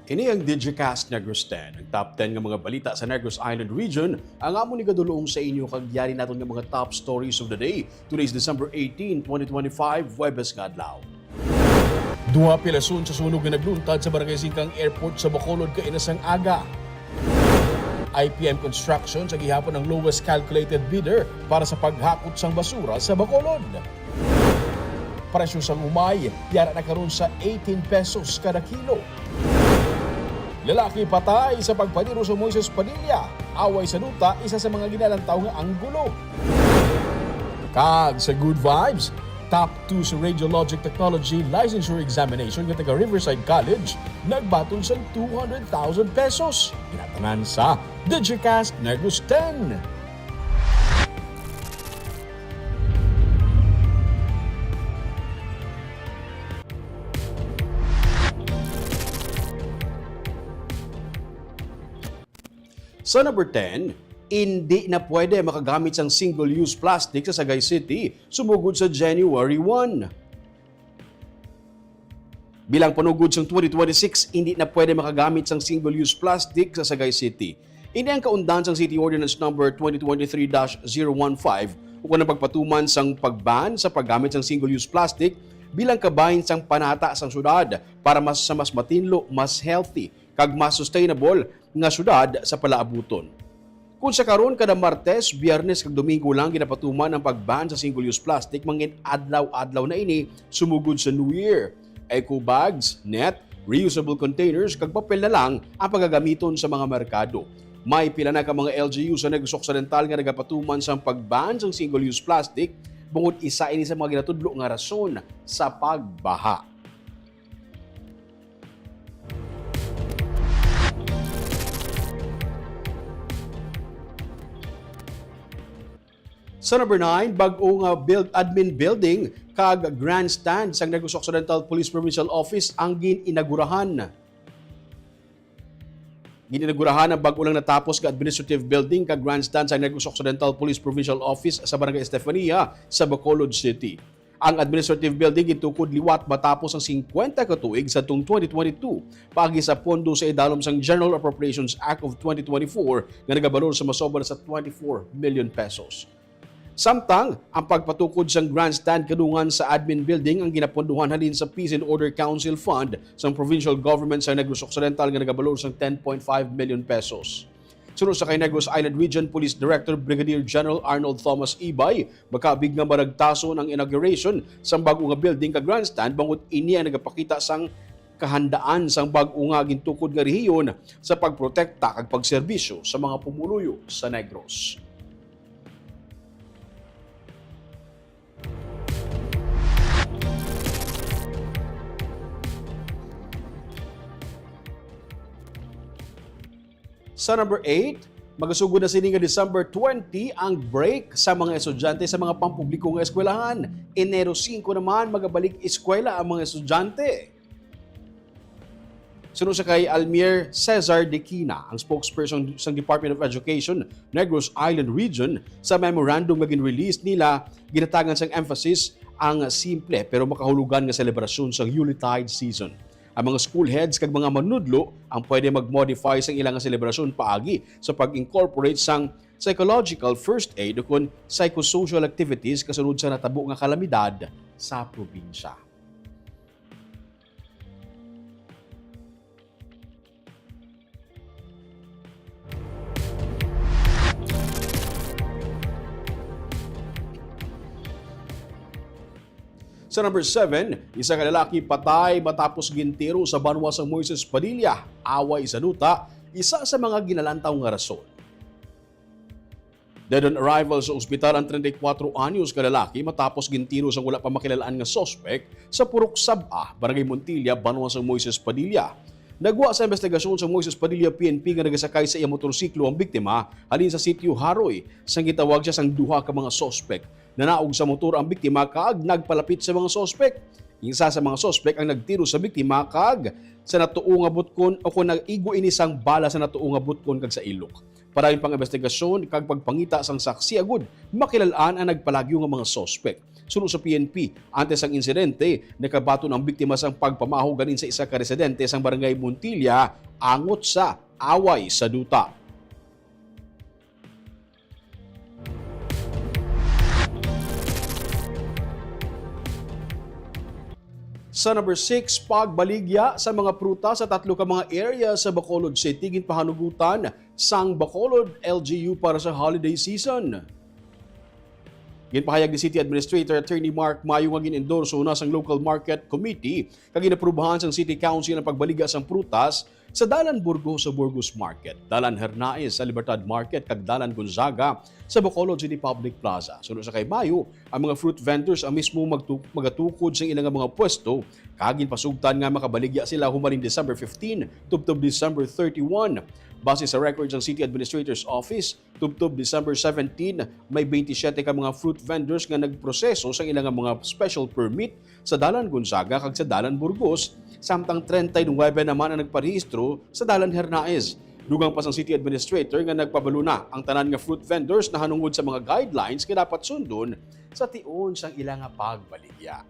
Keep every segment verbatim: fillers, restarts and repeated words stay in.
Ini ang Digicast Negros ten, ang top ten nga mga balita sa Negros Island Region, ang amon igadulong sa inyo kag yari naton nga mga top stories of the day. Today is December eighteen, twenty twenty-five, Huwebes nga adlaw. Duha pilason sa sunog nga nagluntad sa Barangay Singkang Airport sa Bacolod kaina sang aga. I P M Construction sa gihapon ang lowest calculated bidder para sa paghakot sang basura sa Bacolod. Presyo sang umay yara na karon sa eighteen pesos kada kilo. Lalaki patay sa pagpaniro sa Moises Padilla, away sa duta, isa sa mga ginalantaw nga anggulo. Kag sa Good Vibes, top two sa Radiologic Technology Licensure Examination nga taga Riverside College nagbaton sang two hundred thousand pesos. Ginatanan sa Digicast Negros ten. Sa number ten, indi na pwede makagamit sang single-use plastic sa Sagay City sumugod sa January one. Bilang panugod sang twenty twenty-six, indi na pwede makagamit sang single-use plastic sa Sagay City. Ini ang kaundan sang City Ordinance Number twenty twenty-three dash zero one five, ukon ang pagpatuman sang pag-ban sa paggamit sang single-use plastic bilang kabahin sang panata sang syudad para mas, sa mas matinlo, mas healthy, kag mas sustainable nga syudad sa palaabuton. Kung sa karon, kada Martes, Biyernes, kag Domingo lang ginapatuman ang pag-ban sa single-use plastic, mangin adlaw-adlaw na ini sumugod sa New Year. Eco bags, net, reusable containers, kag papel na lang ang pagagamiton sa mga merkado. May pila na ka mga L G U sa Negros Occidental nga nagapatuman sang pag-ban sang single-use plastic, bangod isa ini sa mga ginatudlo nga rason sa pagbaha. Sa number nine, bag-o nga build, admin building kag grandstand sang Negros Occidental Police Provincial Office ang gin-inagurahan. Gin-inagurahan ang bag-o lang natapos nga administrative building kag grandstand sa Negros Occidental Police Provincial Office sa Barangay Estefania sa Bacolod City. Ang administrative building gintukod liwat matapos ang singkwenta ka tuig sadtong twenty twenty-two, paagi sa pondo sa idalom sang General Appropriations Act of twenty twenty-four nga nagabalor sa masobra sa twenty-four million pesos. Samtang ang pagpatukod sang grandstand kadungan sa admin building ang ginapondohan halin sa Peace and Order Council Fund sang Provincial Government sa Negros Occidental nga nagabalor sang ten point five million pesos. Suno sa kay Negros Island Region Police Director Brigadier General Arnold Thomas Ibay, makabig nga maragtason ang inauguration sang bag-o nga building kag grandstand, bangod ini ang nagapakita sang kahandaan sang bag-o nga gintukod nga rehiyon sa pagprotekta kag pagserbisyo sa mga pumuluyo sa Negros. Sa number eight, magasugod na sini nga December twenty ang break sa mga estudyante sa mga pampubliko nga eskwelahan. Enero singko naman magabalik eskwela ang mga estudyante. Suno sa kay Almir Cesar Dequina, ang spokesperson sang Department of Education, Negros Island Region, sa memorandum nga gin-release nila, ginatagan sang emphasis ang simple pero makahulugan nga selebrasyon sang Yuletide season. Ang mga school heads kag mga manudlo ang pwede mag-modify sang ilang selebrasyon paagi sa pag-incorporate sang psychological first aid ukon psychosocial activities kasunod sa natabo nga kalamidad sa probinsya. Sa number seven, isa ka lalaki patay matapos gintiro sa banwa sang Moises Padilla. Away sa duta, isa sa mga ginalantaw nga rason. Dead on arrival sa ospital ang treinta y cuatro anyos ka lalaki matapos gintiro sang wala pa makilal-an nga suspek sa Purok Sab-a, Barangay Montilla, banwa sang Moises Padilla. Nagwa sa investigasyon sa Moises Padilla P N P nga nagasakay sa iya motorsiklo ang biktima halin sa Sitio Haroy, sang gitawag siya sang duha ka mga suspek. Nanaog sa motor ang biktima kag nagpalapit sa mga suspek. Ang isa sa mga suspek ang nagtiro sa biktima kag sa natuo nga butkon, o kon nag-igo ini sang bala sa natuo nga butkon kag sa ilok. Padayon pa ang investigasyon kag pagpangita sang saksi agud makilal-an ang nagpalagyo nga mga suspek. Suno sa P N P, antes sang insidente, nakabaton ang biktima sang pagpamaho ganin sa isa ka residente sang Barangay Montilla angot sa away sa duta. Sa number six, pagbaligya sa mga prutas sa tatlo ka mga area sa Bacolod City ginpahanugutan sang Bacolod L G U para sa holiday season. Ginpahayag ni City Administrator Attorney Mark Mayo nga gin-endorso na sang Local Market Committee kag ginaprubahan sang City Council ang pagbaligya sang prutas sa Dalan Burgos sa Burgos Market, Dalan Hernaez sa Libertad Market, kag Dalan Gonzaga sa Bacolod City Public Plaza. Suno sa kay Mayo, ang mga fruit vendors ang mismo magtu-, magatukod sa ilang mga pwesto, kag ginpasugtan nga makabaligya sila humalin December fifteen tubtob December thirty-one. Base sa record sang City Administrator's Office, tubtob December seventeen, may twenty-seven ka mga fruit vendors nga nagproseso sa ilang mga special permit sa Dalan Gonzaga kag sa Dalan Burgos, samtang treinta y nuebe naman ang nagparehistro sa Dalan Hernaez. Dugang pa sang city administrator nga nagpabalo na ang tanan nga fruit vendors nahanungod sa mga guidelines nga dapat sundon sa tion sang ila nga pagbaligya.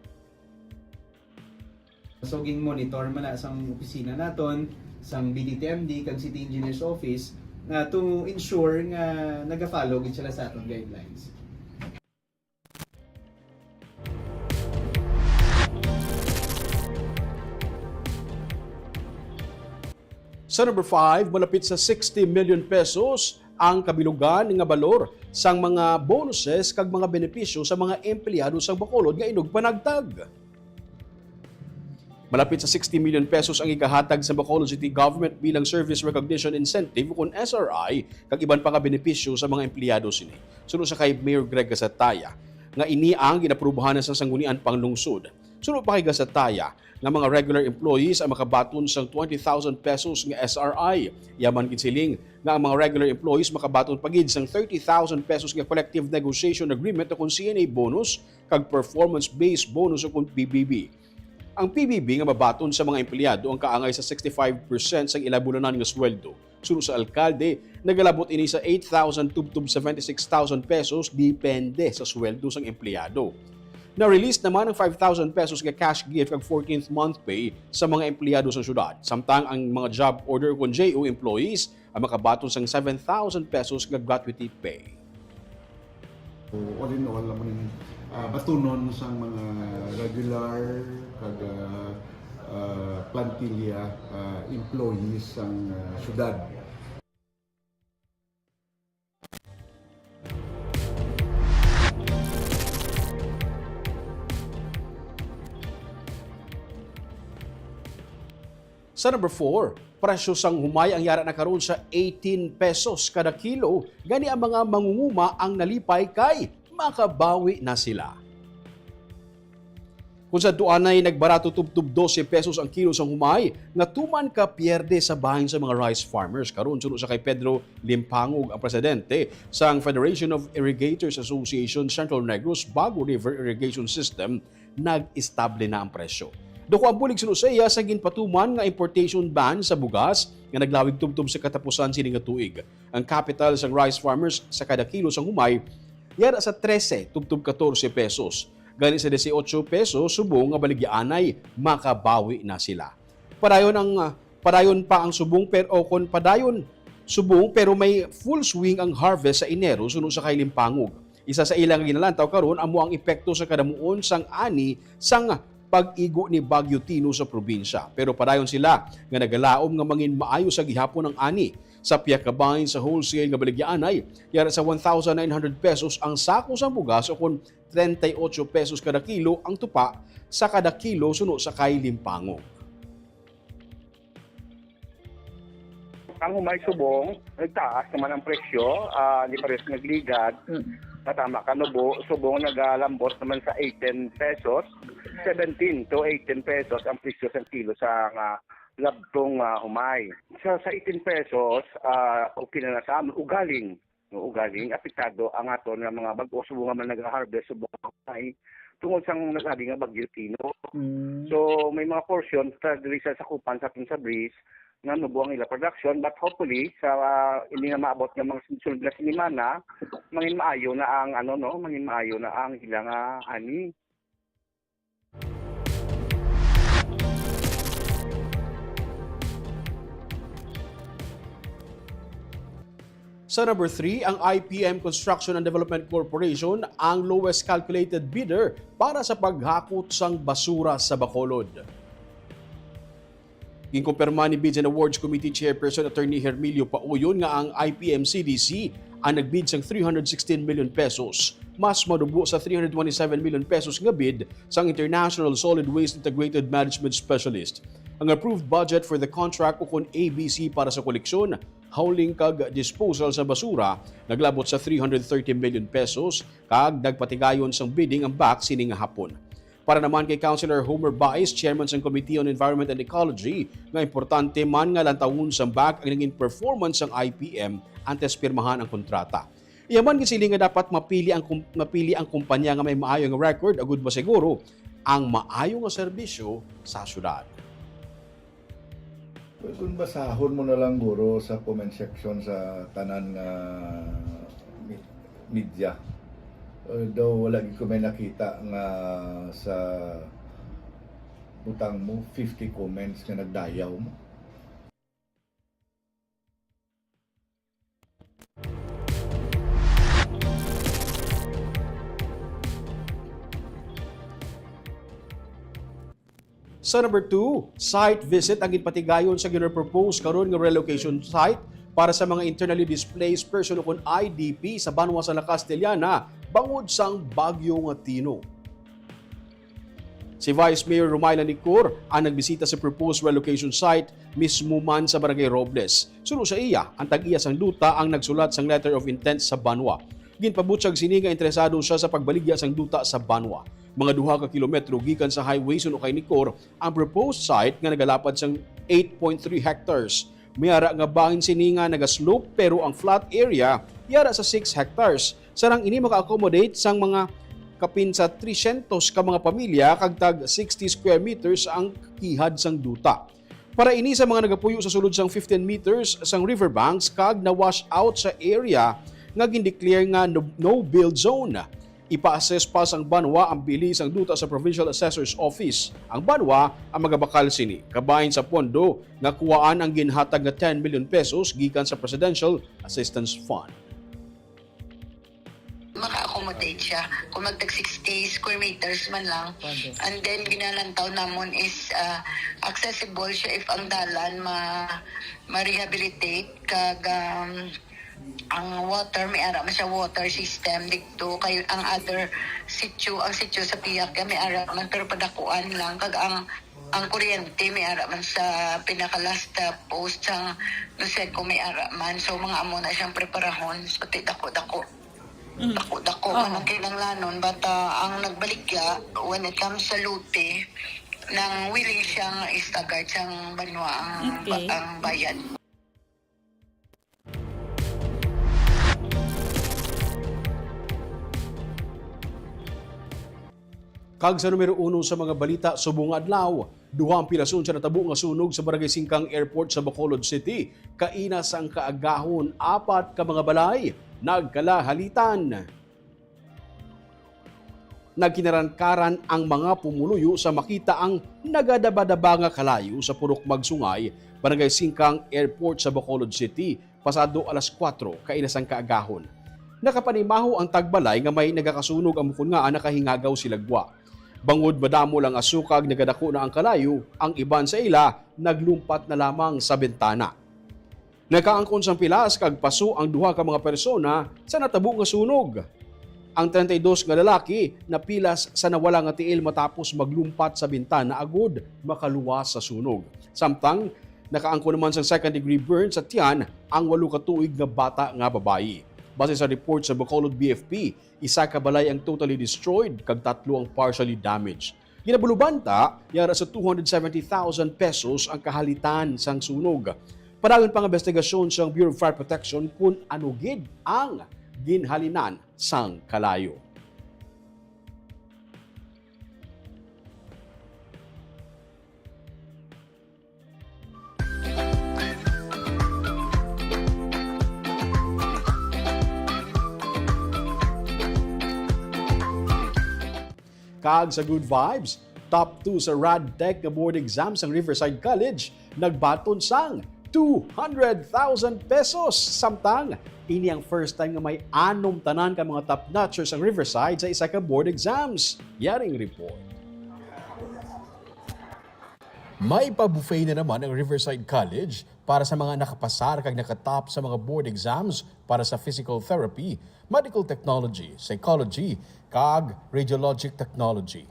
So, gin-monitor man na sang opisina naton, sang B D T M D, kag City Engineer's Office, na to ensure nga naga-follow gid sila sa aton guidelines. Sa number five, malapit sa sixty million pesos ang kabilugan nga balor sang mga bonuses kag mga benepisyo sa mga empleyado sang Bacolod nga inog panagtag. Malapit sa sixty million pesos ang igahatag sa Bacolod City Government bilang Service Recognition Incentive, kun S R I, kag iban pa nga benepisyo sa mga empleyado sini. Suno sa kay Mayor Greg Gasataya, nga ini ang ginaprubahan na sa Sangguniang Panglungsod. Suno pa kay Gasataya, nga mga regular employees ang makabaton sang twenty thousand pesos nga S R I. Iya man ginsiling nga ang mga regular employees makabaton pa gid sang thirty thousand pesos nga collective negotiation agreement o kon C N A bonus kag performance-based bonus o kon P B B. Ang P B B nga mabaton sa mga empleyado ang kaangay sa sixty-five percent sang ila bulanan nga sweldo. Suno sa alkalde, nagalabot ini sa eight thousand tubtob seventy-six thousand pesos, depende sa sweldo sang empleyado. Na-release naman ang five thousand pesos nga cash gift kag fourteenth month pay sa mga empleyado sa syudad, samtang ang mga job order kon J O employees ang makabaton sang seven thousand pesos nga gratuity pay. So, all in all, amo ning, ah, batunon sang mga regular kag, ah, ah, plantilla, ah, employees sang, ah, syudad. Sa number four, presyo sang humay ang yara na karon sa eighteen pesos kada kilo. Gani ang mga mangunguma ang nalipay kay makabawi na sila. Kung sa tuanay nagbarato tubtob dose pesos ang kilo sang humay, nga tuman ka pierde sa bahin sa mga rice farmers. Karon, suno sa kay Pedro Limpangog, ang presidente sang Federation of Irrigators Association Central Negros Bago River Irrigation System, nag-estable na ang presyo. Daku ang bulig, suno sa iya, sa ginpatuman nga importation ban sa bugas nga naglawig tubtob sa katapusan sini nga tuig. Ang capital sang rice farmers sa kada kilo sang humay yara sa trese tubtob katorse pesos. Gani sa dieciocho pesos subong nga baligyaanay, makabawi na sila. Padayon ang, ah, padayon pa ang subong, pero, o kon padayon subong, pero may full swing ang harvest sa Enero, suno sa kay Limpangog. Isa sa ila nga ginalantaw karon amo ang epekto sa kadamuon sang ani sang pag-igo ni Bagyo Tino sa probinsya. Pero padayon sila nga nagalaom nga mangin maayo sa gihapon ang ani. Sa pihak ka bahin sa wholesale nga baligyaanay, yara sa one thousand nine hundred pesos ang sako sang bugas, o kon treinta y ocho pesos kada kilo ang tupa sa kada kilo, suno sa kay Limpangog. Ang humay subong, nagtaas naman ang presyo, ah, di pares nagligad. Mm. Natama ka, nubo, subong nagalambot naman sa eighteen pesos, seventeen to eighteen pesos ang presyo sa kilo sa nga labtong, ah, humay. Sa, sa eighteen pesos, ah, okay na na sa amin. Ugaling, no, ugaling apektado ang aton nga mga bag-o subong nga man nag-harvest subong humay tungod sang nagagi nga Bagyo Tino. Mm. So, may mga portion sa diri sa sakupan sa aton sa Bris, nga mubo ang ila production, but hopefully sa, ah, ini nga maabot nga mga sunod nga sinimana, mangin maayo na ang, ano, no, mangin maayo na ang ila nga ani. Sa number three, ang I P M Construction and Development Corporation ang lowest calculated bidder para sa paghakot sang basura sa Bacolod. Ginkumpirma ni Bids and Awards Committee Chairperson Attorney Hermilio Pauyon nga ang I P M C D C ang nagbid sang three hundred sixteen million pesos, mas madubo sa three hundred twenty-seven million pesos nga bid sang International Solid Waste Integrated Management Specialist. Ang approved budget for the contract, ukon A B C, para sa koleksyon, hauling kag disposal sa basura naglabot sa three hundred thirty million pesos, kag nagpatigayon sang bidding ang BAC sini nga hapon. Para naman kay Councilor Homer Baez, chairman sang Committee on Environment and Ecology, nga importante man nga lantawon sang BAC ang naging performance sang I P M antes pirmahan ang kontrata. Iya man ginsiling nga dapat mapili ang kum-, mapili ang kumpanya nga may maayo nga record agud masiguro ang maayo nga serbisyo sa syudad. Kung basahon mo na lang, guro, sa comment section sa tanan nga mi-, media, although wala gid ko may nakita nga sa butang mo, fifty comments nga nagdayaw mo. Sa number two, site visit ang ginpatigayon sa ginapropose karon nga relocation site para sa mga internally displaced person, ukon I D P, sa banwa sa La Castellana bangod sang bagyo nga Tino. Si Vice Mayor Romayla Nicor ang nagbisita sa proposed relocation site mismo man sa Barangay Robles. Suno sa iya, ang tag-iya sang duta ang nagsulat sang letter of intent sa banwa. Ginpabutyag sini nga interesado sia sa pagbaligya sang duta sa banwa. Mga duha ka kilometro gikan sa highway, suno kay Nicor, ang proposed site nga nagalapad sang eight point three hectares. May ara nga bahin sini nga nagaslope, pero ang flat area yara sa six hectares. Sarang ini maka-accommodate sang mga kapin sa three syentos ka mga pamilya kag tag sixty square meters ang kihad sang duta. Para ini sa mga nagapuyo sa sulod sang fifteen meters sang riverbanks kag na-wash out sa area nga gindeclare nga no, no-build zone. Ipa-assess pa sang banwa ang bili sang duta sa Provincial Assessor's Office. Ang banwa ang magabakal sini, kabahin sa pondo nga kuwaan ang ginhatag nga ten million pesos gikan sa Presidential Assistance Fund. Maka-accommodate siya kung magtag sixty square meters man lang. And then, ginalantaw namon is, ah, accessible siya if ang dalan ma-, ma-rehabilitate, kag, um, ang water, may ara man siya water system dito. Kay ang other sitio, ang sitio sa Piak, may ara man, pero padakuan lang. Kag ang, ang kuryente, may ara man sa pinaka-last, ah, post sang Luceco, may ara man. So, mga amo na siyang preparahon. So, pati dako-dako. Mm. Dako-dako man ang kinahanglanon. But, ah, ang nagbaligya, when it comes sa lote, nang willing siyang i-stagger sang banwa ang, okay, ang bayad. Kag sa numero uno sa mga balita subong nga adlaw, duha ang pilason sa natabo nga sunog sa Barangay Singkang Airport sa Bacolod City. Kaina sang kaagahon, apat ka mga balay nagkalahalitan. Nagkinarankaran ang mga pumuluyo sa makita ang nagadabadaba nga kalayo sa Purok Magsungay, Barangay Singkang Airport sa Bacolod City, pasado alas kuwatro kaina sang kaagahon. Nakapanimaho ang tagbalay nga may nagakasunog amo kon ngaa nakahingagaw sila gwa. Bangod madamo lang nga suka kag nagadako na ang kalayo, ang iban sa ila naglumpat na lamang sa bintana. Nakaangkon sang pilas kag paso ang duha ka mga persona sa natabo nga sunog. Ang treinta y dos nga lalaki napilas sa nawala nga tiil matapos maglumpat sa bintana agud makaluwas sa sunog. Samtang nakaangkon naman sang second degree burn sa tiyan ang walo ka tuig nga bata nga babayi. Base sa report sa Bacolod B F P, isa ka balay ang totally destroyed kag tatlo ang partially damaged. Ginabuluban ta, yara sa two hundred seventy thousand pesos ang kahalitan sang sunog. Padayon pa ang investigasyon sang Bureau of Fire Protection kung ano gid ang ginhalinan sang kalayo. Kag sa good vibes, top two sa RadTech nga board exams ang Riverside College, nagbaton sang two hundred thousand pesos. Samtang, ini ang first time nga may anom tanan ka mga top notchers ang Riverside sa isa ka board exams. Yaring report. May pa-buffet na naman ang Riverside College para sa mga nakapasar kag nakatop sa mga board exams para sa physical therapy, medical technology, psychology, kag radiologic technology.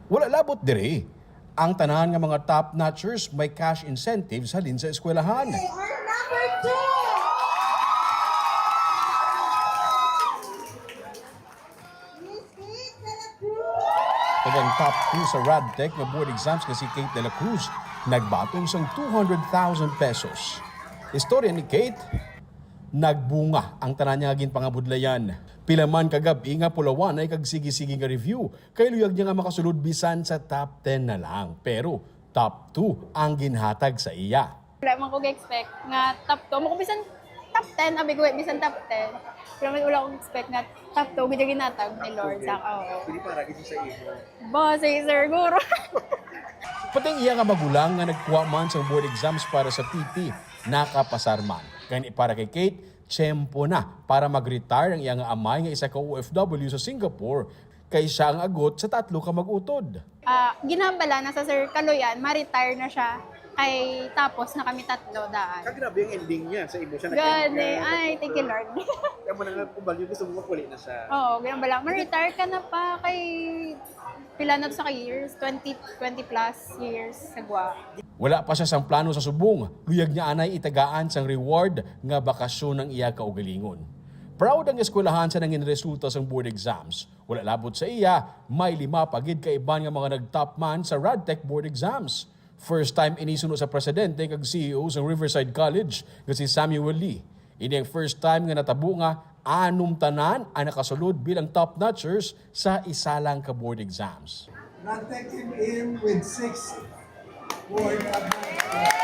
Wala labot diri, ang tanan nga mga top notchers may cash incentives halin sa eskwelahan. Kag ang top two sa RadTech nga board exams nga si Kate de la Cruz nagbaton sang two hundred thousand pesos. Istorya ni Kate, nagbunga ang tanan niya nga ginpangabudlayan. Pila man ka gab-i nga pulawanay kag sige-sige nga review, kay luyag niya nga makasulod bisan sa top ten na lang. Pero top two ang ginhatag sa iya. Wala man ko ga-expect nga top two. Amo ko bisan top ten, abi ko, bisan top ten. Pero may wala ko expect nga top two, gid ginatag ni Lord sa ako. Pwede para gid sa imo. Ba, si Sir Guro. Pati ang iya nga magulang nga nagkuha man sa board exams para sa T T, nakapasar man. Gani para kay Kate, tiyempo na para mag-retire ang iya nga amay nga isa ka O F W sa Singapore, kay siya ang agot sa tatlo ka mag-utod. Ah, ginhambala na sa Sir Kaloyan, ma-retire na siya. Kay tapos na kami tatlo daan. Ka, grabe ang ending niya sa imo siya. Gani, nag-, ay, thank you, Lord. Kaya mo na nga, kung balyo, gusto mo makuli na siya. Oo, ginhambala. Ma-retire ka na pa kay pila na to sa ka years? Twenty, twenty plus years sa gwa. Wala pa siya sang plano sa subong, luyag niya anay itagaan sang reward nga bakasyon ang iya kaugalingon. Proud ang eskwelahan sa nangin resulta sang board exams. Wala labot sa iya, may lima pa gid ka iban nga mga nag-top man sa RadTech board exams. First time ini suno sa presidente kag C E O sang Riverside College nga si Samuel Lee. Ini ang first time nga natabo nga anom tanan ang nakasulod bilang top notchers sa isa lang ka board exams. Radtech came in with six board advanced.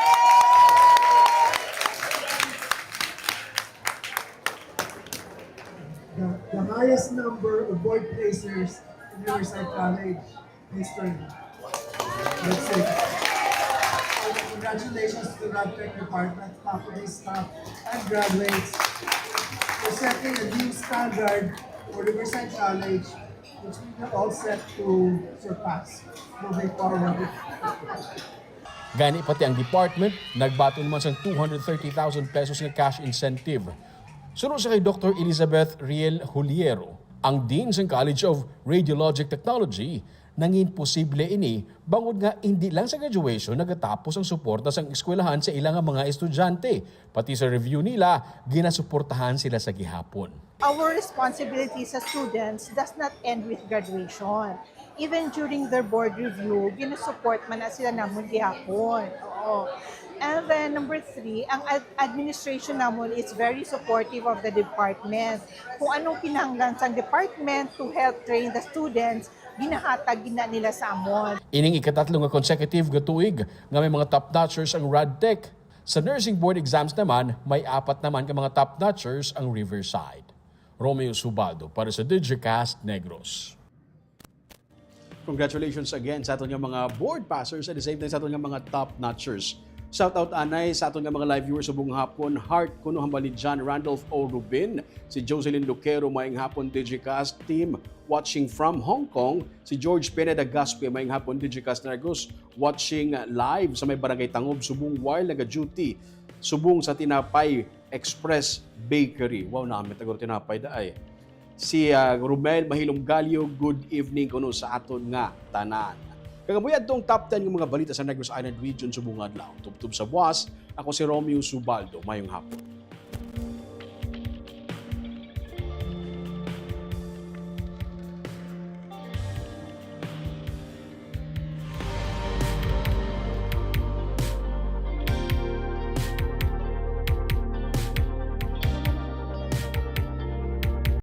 The, the highest number of board placers in Riverside College history. That's it. Congratulations to the RadTech Department, faculty, staff, and graduates for setting a new standard for Riverside College, which we are all set to surpass moving forward. Gani pati ang department nagbaton man sang two hundred thirty thousand pesos nga cash incentive. Suno sa kay Doktor Elizabeth Riel Juliero, ang Dean sang College of Radiologic Technology, nangin posible ini bangod nga indi lang sa graduation nagatapos ang suporta sang eskwelahan sa ila nga mga estudyante, pati sa review nila, ginasuportahan sila sa gihapon. Our responsibility sa students does not end with graduation. Even during their board review, ginasupport man na sila namon gihapon. Oo. And then number three, ang ad-, administration namon is very supportive of the department. Kung anong kinahanglan sang department to help train the students, ginahatag gid na nila sa amon. Ining ikatatlo nga consecutive nga tuig nga may mga top notchers ang RadTech. Sa nursing board exams naman, may apat naman ka mga top notchers ang Riverside. Romeo Subaldo para sa Digicast Negros. Congratulations again sa aton nga mga board passers, at the same time sa aton nga mga top notchers. Shout out anay sa aton nga mga live viewers subong hapon, Heart kuno hambal ni John Randolph O Rubin, si Jocelyn Luquero, mayong hapon Digicast team, watching from Hong Kong, si George Pineda Gaspi, mayong hapon Digicast Negros, watching live sa may Barangay Tangob, subong while naga-duty subong sa Tinapay Express Bakery. Wow, namit na guro tinapay da ay. Si, ah, Romel Mahilom Galio, good evening kuno sa aton nga tanan. Kag amo adtong top ten nga mga balita sa Negros Island Region subong adlaw. Tubtob sa buwas, ako si Romeo Subaldo. Mayong hapon.